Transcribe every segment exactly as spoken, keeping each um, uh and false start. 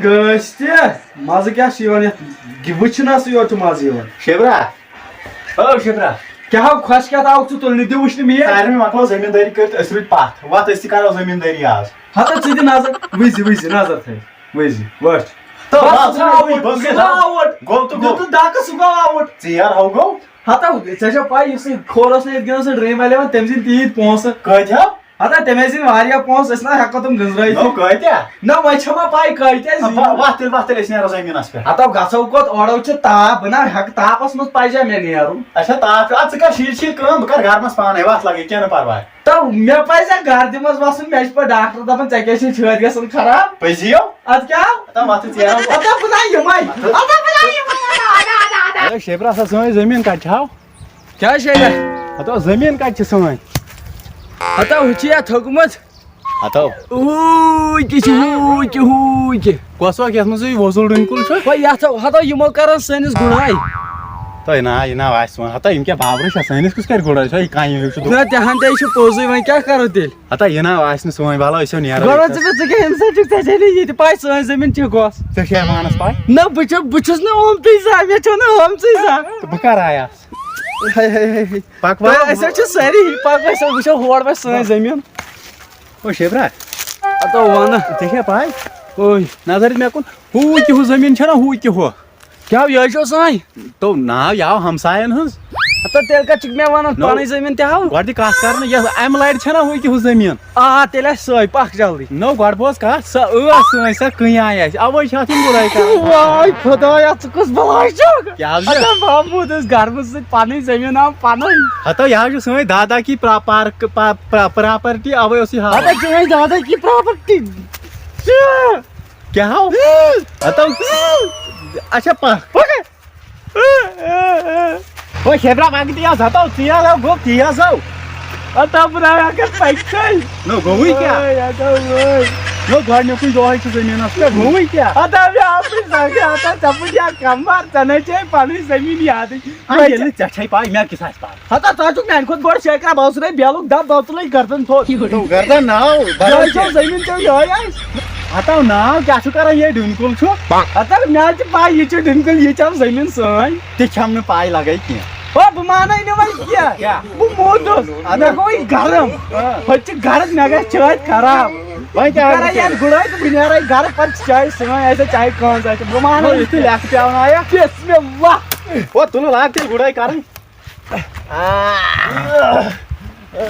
گٲسۍ تہِ، مَزٕ کیٛاہ چھُ یِوان یَتھ؟ گِ-، وٕچھنَسٕے یوت چھُ مَزٕ یِوان۔ شِبرا، او شِبرا۔ کیٛاہ ہو خۄش کیٛاہ آوُکھ ژٕ تُلنہِ؟ دِ وٕچھنہِ مےٚ۔ سارنٕے مۄکلٲو زٔمیٖندٲری کٔرِتھ، أسۍ روٗدۍ پَتھ۔ وۄتھ، أسۍ تہِ کَرو زٔمیٖندٲری آز۔ ہَتہٕ ژٕ دِ نظر، وٕچھ زِ، وٕچھ زِ، نظر تھٲیِتھ، وٕچھ زِ، وٕچھ۔ تہٕ بَس، بَس، سُہ گوٚو آوُٹ، بَس، سُہ گوٚو آوُٹ۔ گوٚو تہٕ گوٚو۔ دیُتُن دَکہٕ، سُہ گوٚو آوُٹ۔ ژیر ہو گوٚو۔ ہَتہٕ ژےٚ چھےٚ پَے، یُس یہِ کھولَس نہٕ ییٚتہِ گِنٛدان سُہ ڈرٛیٖم اَلیوَن، تٔمۍ زِنۍ تیٖتۍ پونٛسہٕ۔ کۭتۍ ہو؟ ہتا تٔمۍ ٲسۍ دِنۍ واریاہ پونٛسہٕ، أسۍ نہ ہٮ۪کو تِم گٔنزرٲیِتھ۔ نو، کۭتیاہ؟ نہ، وۄنۍ چھےٚ ما پاے کۭتیاہ زیٖنۍ؟ وۄتھ تیٚلہِ، وۄتھ تیٚلہِ، أسۍ نیرو زٔمیٖنَس پٮ۪ٹھ۔ ہتا گژھو کوٚت؟ اورو چھُ تاپھ، بہٕ نہ ہٮ۪کہٕ تاپس منٛز پزیا مےٚ نیرُن۔ اچھا، تاپھ چھُ۔ اَدٕ ژٕ کر شیٖرۍ شیٖرۍ کٲم، بہٕ کر گرمس پانے، وَتھ لگے، کینٛہہ نہٕ پرواے۔ تہٕ مےٚ پزیا گردِ منٛز وسُن، مےٚ چھِ پتہٕ ڈاکٹر دپان، ژےٚ کیٛاہ چھے چھٲتۍ گژھان خراب؟ پٔزی ہو؟ ادٕ کیٛاہ؟ ہتا وۄتھ ژٕ ژیر۔ ہتا بہٕ نہ یِمے۔ ہتا بہٕ نہ یِمے۔ اے شیبرا، سا سٲنۍ زٔمیٖن کتہِ چھِ ہاو؟ کیٛاہ چھے مےٚ؟ ہتو، زٔمیٖن کتہِ چھِ سٲنۍ؟ ہتو، ہُہ چھِ یتھ تھوٚکمُت۔ ہتو۔ اوٗکہِ چھِ، اوٗکہِ، اوٗکہِ۔ کۄس اکھ یتھ منٛز یہِ وۄزُل ڈوٗنۍ کُل چھُ؟ وۄنۍ یتھ ہتو، یِمو کران سٲنِس گُڑٲے۔ تۄہہِ نا، یہِ نا آسہِ وۄنۍ۔ ہتو، یِم کیٛاہ بابرٕ چھا؟ سٲنِس کُس کرِ گُڑٲے؟ سۄ یہِ کامہِ ہیوٗ چھُ دُ- نہ، تِہن تہِ چھُ پوٚزُے، وۄنۍ کیٛاہ کرو تیٚلہِ؟ ہتا، یہِ نا آسہِ نہٕ سٲنۍ، وَلہٕ أسۍ ہو نیرو گۄڈٕ ییٚتہِ۔ ژٕ مےٚ، ژٕ کیٛاہ، ییٚمہِ ساتہٕ چھُکھ ژےٚ چھے نہٕ یہِ تہِ پاے سٲنۍ زٔمیٖن چھِ کۄس۔ ژےٚ چھے پانس پاے؟ نہ، بہٕ چھُ-، بہٕ چھُس نہٕ آمتُے زانٛہہ، مےٚ چھو نہٕ آمژٕے زانٛہہ۔ تہٕ بہٕ کر آیس؟ ہے، ہے، ہے، ہے۔ پکھ وۄنۍ۔ تۄہہِ، أسۍ حظ چھِ سٲری یی، پکھ أسۍ حظ وٕچھو ہور وۄنۍ سٲنۍ زٔمیٖن۔ او شیبرا۔ ہتو وَنہٕ۔ ژےٚ چھےٚ پاے؟ اوے۔ نظر دِ مےٚ کُن۔ ہُہ کہِ ہُہ زٔمیٖن چھےٚ نہ ہُہ کہِ ہُہ؟ کیٛاہ ہو، یہِ حظ چھو سٲنۍ؟ تو ناو یہِ آو ہمساین ہٕنٛز۔ ہتو تیٚلہِ کتھ چھُکھ مےٚ ونان؟ نو۔ پنٕنۍ زٔمیٖن تہِ ہاو۔ گۄڈٕ دِ کتھ کرنہٕ، یۄس امہِ لرِ چھےٚ نہ ہُہ کہِ ہُہ زٔمیٖن؟ آ، تیٚلہِ آسہِ سۄے، پکھ جلدی۔ نو گۄڈٕ بوز کتھ، سۄ ٲس سٲنۍ، سۄ کٕنۍ آیہِ اَسہِ، اوے چھِ اتھ یِم گُڑٲے کران۔ واے خدایا، ژٕ کُس بلاے چھُکھ؟ کیٛاہ حظ چھُ؟ ہتا محمود ٲس گرمہٕ سۭتۍ پنٕنۍ زٔمیٖن ہاو پنٕنۍ۔ ہتو یہِ حظ چھُ سٲنۍ دادا کی پرا-، پارک-، پا-، پرا-، پراپرٹی، اوے اوس یہِ ہاو۔ ہتا چٲنۍ دادا کی پراپرٹی۔ کیٛاہ ہاو؟ ہتو۔ اچھا پکھ۔ پکھ۔ او شیبرا، پکھ تیز ہتو، تیز ہو، گوٚو تیز ہو۔ ہتا بہٕ نہ ہٮ۪کہٕ پٔکِتھٕے۔ نو، گوٚوٕے کیٛاہ؟ اے، ہتا وٲے۔ نو، گۄڈٕنیُکُے دۄہے چھُ زٔمیٖنَس پٮ۪ٹھ، گوٚوٕے کیٛاہ؟ ہتا مےٚ آو نہٕ زانٛہہ، ہتا ژےٚ پُجا کمبر، ژےٚ نے چھے پنٕنۍ زٔمیٖن یادٕے۔ اے، ییٚلہِ نہٕ ژےٚ چھے پاے، مےٚ کِس آسہِ پاے؟ ہتا ژٕ ہا چھُکھ میٛانہِ کھۄتہٕ بوٚڑ شیخرا، بہٕ اوسُے بے لُک دب، بہٕ ژٕ لٔگۍ گردن تھوٚد۔ نو، گردن ناو، یہِ حظ چھو زٔمیٖن ژےٚ یِہوٚے آسہِ۔ ہتا ناو کیٛاہ چھُ کران یہِ ڈُنکُل چھُ؟ ہتا مےٚ حظ چھِ پاے، یہِ چھُ ڈُنکُل، یہِ چھَم زٔمیٖن سٲنۍ۔ تہِ چھَم نہٕ پاے لگے کینٛہہ۔ ہو، بہٕ مانَے نہٕ وۄنۍ کینٛہہ۔ کیٛاہ؟ بہٕ موٗدُس۔ اَدٕ مےٚ گوٚو یہِ گرم۔ آ۔ ہُتہِ چھِ گرد، مےٚ گژھِ چٲتۍ خراب۔ وۄنۍ کیٛاہ بہٕ کرے کرٕ؟ یَتھ گُڑٲے تہٕ بہٕ نیرے گرٕ، پَتہٕ چھِ چاے سٲنۍ، اَسہِ چھِ چاے کٲنٛز، اَسہِ چھِ، بہٕ مانَے ہو، نہٕ یُتھُے کینٛہہ۔ لٮ۪کھ پٮ۪وان آیَکھ۔ بسم اللہ۔ ہو، تُلُن لاگ تیٚلہِ گُڑٲے کرٕنۍ۔ آ۔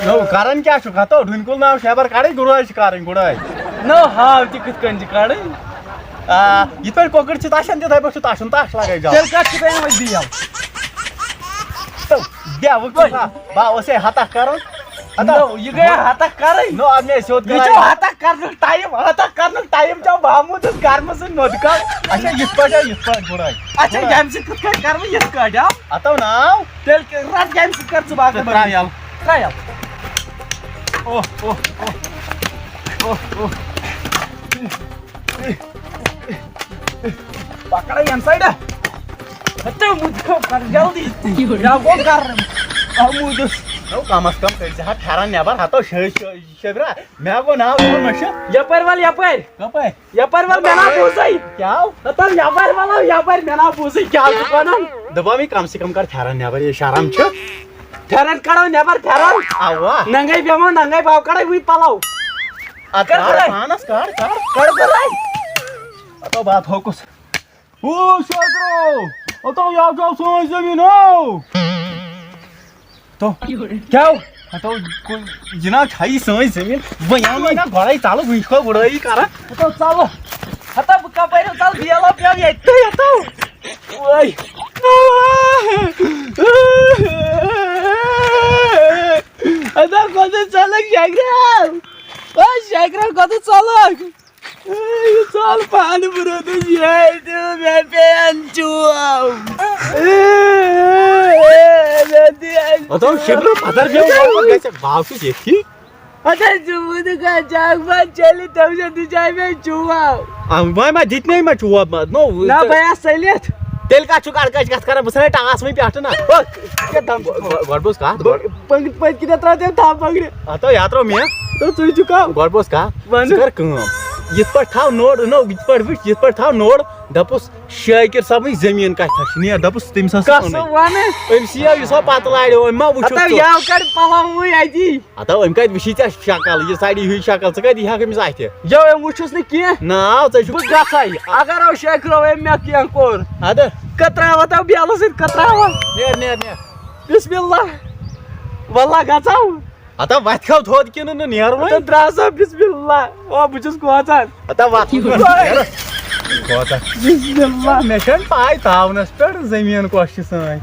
نو، کران کیٛاہ چھُکھ؟ ہتو، ڈُنۍ کُل ناو شیبر کڑٕنۍ، گُڑٲے چھِ کرٕنۍ، گُڑٲے۔ نو، ہاو تہِ کِتھ کٔنۍ چھِ کڑٕنۍ؟ آ، یِتھ پٲٹھۍ کۄکٕر چھِ تَشان، تِتھَے پٲٹھۍ چھُ تَشُن، تَش لگٲے زیادٕ۔ تیٚلہِ کَتھ چھِ تۄہہِ وۄنۍ بیل؟ تہٕ بیٚہہ، وۄنۍ کیٛاہ؟ بہٕ اوسے ہتکھ کران۔ ہتو۔ نو، یہِ گٔے ہتکھ کرٕنۍ۔ نو، اَدٕ مےٚ سیوٚد یہِ کران۔ چھُ ہتکھ کرنُک ٹایم، ہتکھ کرنُک ٹایم چھُ محمودس گرمہٕ سۭتۍ نوٚدٕ کَل۔ اچھا، یِتھ پٲٹھۍ ہا، یِتھ پٲٹھۍ گُڑٲے۔ اچھا، گُڑٲے۔ ییٚمہِ سۭتۍ کِتھ کٔنۍ کرٕ بہٕ یِتھ کٲٹھۍ، ہا؟ ہتو ناو۔ تیٚلہِ کہِ-، رٹ کامہِ سۭتۍ کر ژٕ باقٕے ژٕ ترٛاو یَلہٕ۔ ترٛاو یَلہٕ۔ اوہ، اوہ، اوہ۔ اوہ، اوہ۔ پکڑے ییٚمہِ سایڈٕ۔ ہتو مُتھو کر جلدی۔ یا گوٚو گرم۔ آو موٗدُس۔ نو کم از کم کٔرۍ زِ ہا پھٮ۪رن نٮ۪بر، ہتو شٲ-، شٲ-، شٲبرا، مےٚ گوٚو ناو یِمن مٔشِتھ۔ یپٲرۍ ول، یپٲرۍ۔ کپٲرۍ؟ یپٲرۍ ول، مےٚ نا بوٗزٕے۔ کیٛاہ آو؟ ہتا یپٲرۍ ول، یپٲرۍ، مےٚ نا بوٗزٕے، کیٛاہ چھُکھ ونان؟ دوٚپمَے، کم سے کم کر پھٮ۪رن نٮ۪بر، یہِ شرم چھُ۔ پھٮ۪رن کڑو نٮ۪بر، پھٮ۪رن۔ اوا۔ ننگے بیٚہمو، ننگے باو کڑے وٕنۍ پلو۔ اَدٕ کر کر گُڑٲے۔ پانس کر، کر۔ کر گُڑٲے۔ ہتو بہٕ ہا تھوٚکُس۔ او شاکرو، ہتو یہِ ہا چھو سٲنۍ زٔمیٖن، ہو۔ تو کیٛاہ؟ ہتو، یہِ نا چھَیی سٲنۍ زٔمیٖن۔ وۄنۍ آو نہٕ نہ گۄڈَے ژَلہٕ، وٕنہِ چھُکھ گُڑٲیی کران۔ ہتو ژَلہٕ۔ ہتو بہٕ کَپٲرۍ ژَلہٕ؟ بیل ہا پیوٚو ییٚتہِ تہٕ ہتو۔ وٲے۔ ہتو کوٚت ژَلَکھ شاکرو؟ او شاکرو کوٚت ژَلَکھ؟ یہِ ژَل پانہٕ برٛونٛہہ تہٕ یہِ تہِ مےٚ پیٚیَن چوب۔ مےٚ دِ اَسہِ ہتو شِبرٕ پتھر بیٚہو، گژھِ باو چھُ ییٚتھی۔ اَدٕ حظ، ژٕ وُنہِ کانٛہہ جاگ ما چلہِ، تَمہِ سۭتۍ تہِ جاے مےٚ چوب۔ آ، وۄنۍ ما دِتۍ مےٚ ما چوب ما؟ نو، نہ، ژٕ بہٕ آس ژٔلِتھ۔ تیٚلہِ کَتھ چھُکھ اَڑٕ کَچہِ کَتھ کَران؟ بہٕ ژھٕنَے ٹاس وۄنۍ پٮ۪ٹھٕ نہ۔ او، ژٕ کیٛاہ دَم چھُکھ؟ گۄ-، گۄڈٕ بوز کَتھ، گۄڈٕ۔ پٔتۍ، پٔتۍ کِنۍ ترٛاو تٔمۍ تھپھ بنگرِ۔ ہتو، یہِ ہا ترٛوو مےٚ۔ تہٕ ژٕ چھُکھ کم۔ گۄڈٕ بوز کتھ۔ ونہٕ۔ ژٕ کر کٲم۔ یِتھ پٲٹھۍ تھاو نوٚر، نو، یِتھ پٲٹھۍ وٕچھ، یِتھ پٲٹھۍ تھاو نوٚر، دَپُس، شٲکِر صٲبٕنۍ زٔمیٖن کَتہِ چھِ؟ نیر، دَپُس، تٔمِس ہسا کَسہٕ وَنَے۔ وَنہٕ؟ أمۍ سی آو یہِ سا پَتہٕ لاریو، أمۍ ما وٕچھُکھ ہَتاو ژٕ؟ یَو کَڑِ پَلَوٕے اَتی۔ ہَتاو، أمۍ کَتہِ وٕچھی ژےٚ شکل؟ یہِ ساڑی ہِوۍ شکل، ژٕ کَتہِ یِہَکھ أمِس اَتھِ؟ یَو أمۍ وٕچھُس نہٕ کینٛہہ۔ نا، ژےٚ چھُکھ بہٕ گژھَے، اگر أمۍ شٲکِرو أمۍ مےٚ کینٛہہ کوٚر۔ اَدٕ؟ کتراوان تَو بیلہٕ سۭتۍ، کتراوان۔ نیر، نیر، نیر۔ بسم اللہ۔ واللہ گژھو۔ ہتا وتھِ کھو تھوٚد کِنہٕ نہٕ نیرُن وۄنۍ؟ تہٕ درٛاو سا بسم اللہ۔ او، بہٕ چھُس کھوژان۔ ہتا وتھ کھوژان۔ بسم اللہ۔ مےٚ چھَنہٕ پاے تاونس پٮ۪ٹھ زٔمیٖن کۄس چھِ سٲنۍ۔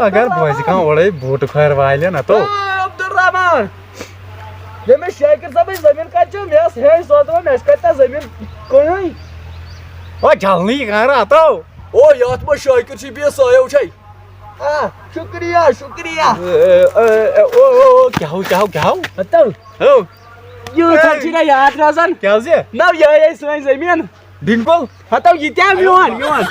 اگر بوزِ کانٛہہ اورَے بوٗٹہٕ کھارِ والٮ۪ن ہتو۔ اے عبدالرحمان، ییٚمِس شٲکِر صٲبٕنۍ زٔمیٖن کَتہِ چھِ؟ مےٚ ٲس ہیٚنٛج سوزمٕژ، مےٚ چھِ کَتہِ تَتھ زٔمیٖن کٕنٕنۍ۔ او جلنٕے کر ہتو۔ او یتھ منٛز شٲکِر چھِ بیٚیہِ سایو چھے۔ آ، شُکریہ، شُکریہ۔ اے، اے، اے، او، او، او، کیٛاہ ہو، کیٛاہ ہو، کیٛاہ ہو؟ ہتو۔ ہو۔ یوٗت حظ چھُ مےٚ یاد روزان۔ کیٛاہ حظ یہِ؟ نہ، یِہوٚے ٲسۍ سٲنۍ زٔمیٖن۔ ڈِنکُل؟ ہتو، یہِ تہِ ہا میون، میون۔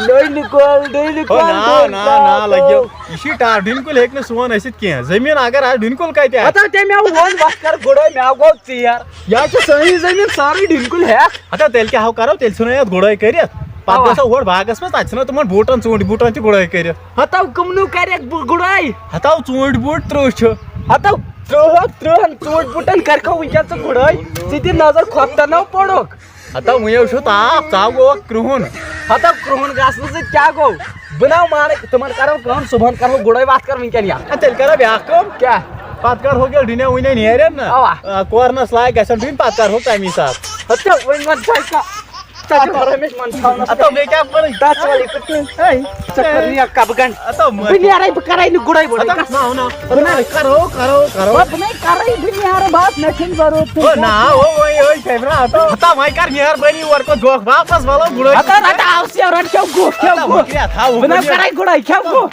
ڈِنکُل، ڈِنکُل، ہو، نا، ڈِنکُل، نا، نا، ڈِنکُل۔ لگیو۔ یہِ چھُے ٹاٹھ، ڈِنکُل ہیٚکہِ نہٕ سون ٲسِتھ کینٛہہ۔ زٔمیٖن اگر آسہِ، ڈِنکُل کتہِ آسہِ؟ ہتو، تٔمۍ ہا ووٚن، وۄتھ کر گُڈٲے، مےٚ ہا گوٚو ژیر۔ یہِ حظ چھِ سٲنی زٔمیٖن، سٲرٕے ڈِنکُل ہیٚکھ۔ ہتا تیٚلہِ کیٛاہ ہو کرو؟ تیٚلہِ ژھٕنو یتھ گُڈٲے کٔرِتھ۔ پتہٕ اوا۔ گژھو ہور باغس منٛز، تتہِ ژھٕنو تِمن بوٗٹن، ژوٗنٛٹھۍ بوٗٹن تہِ گُڈٲے کٔرِتھ۔ ہتو کٕمنو کرٮ۪کھ بہٕ گُڈٲے؟ ہتو ژوٗنٛٹھۍ بوٗٹھ ترٕٛہ چھِ۔ ہتو ترٕٛہو، ترٕٛہن ژوٗنٛٹھۍ بوٗٹن کرکھو وٕنکیٚن ژٕ گُڈٲے؟ ژٕ دِ نظر کھۄفتن نو پوٚرُکھ۔ ہتو وٕنیو چھُ تاپھ، ژاو گوٚو کرٛہُن۔ ہتو کرٛہُن گژھنہٕ سۭتۍ کیٛاہ گوٚو؟ بہٕ ناو مانکھ، تِمن کرو کٲم، صُبحن کرو گُڈٲے، وتھ کر وٕنکیٚن یتھ۔ اے، تیٚلہِ کرو بیٛاکھ کٲم۔ کیٛاہ؟ پتہٕ کرہوکھ ییٚلہِ ڈُنیا وُنیا نیرن نا، اوا۔ آ، کورنس لایق گژھن ڈُنۍ، پتہٕ کرہوکھ تمی ساتہٕ۔ ہتو وۄنۍ وۄنۍ چھا کانٛہہ ژےٚ چھُ رمیش منٛد تھاونس ہتو بیٚیہِ کیٛاہ وَنٕنۍ؟ تَتھ چھِ وَنٕنۍ پٲٹھۍ۔ ہے، ژےٚ کٔر نہٕ یہِ کَبہٕ گنٛڈ۔ ہتو بہٕ نیرَے، بہٕ کَرَے نہٕ گُڑٲے وُڑٲے۔ ہتو، نہ، نہ۔ بہٕ نہ، کرو، کرو، کرو۔ بہٕ نَے کَرَے، بہٕ نیرٕ، بَس، مےٚ چھُنہٕ ضروٗرت۔ او، نہ، او، او، او، کیمرہ، ہتو۔ ہتا، وۄنۍ کر مہربٲنی، اورٕ کُن دھوکھ واپس، وَلو گُڑٲے۔ ہتا، ہتا، آو سیرَن، کھیو گُہہ، کھیو ہتا، گُہہ۔ مۄکلیٛا، تھاو، بہٕ نہ مۄکلیٛا۔ کَرَے گُڑٲے، کھیو گُہہ۔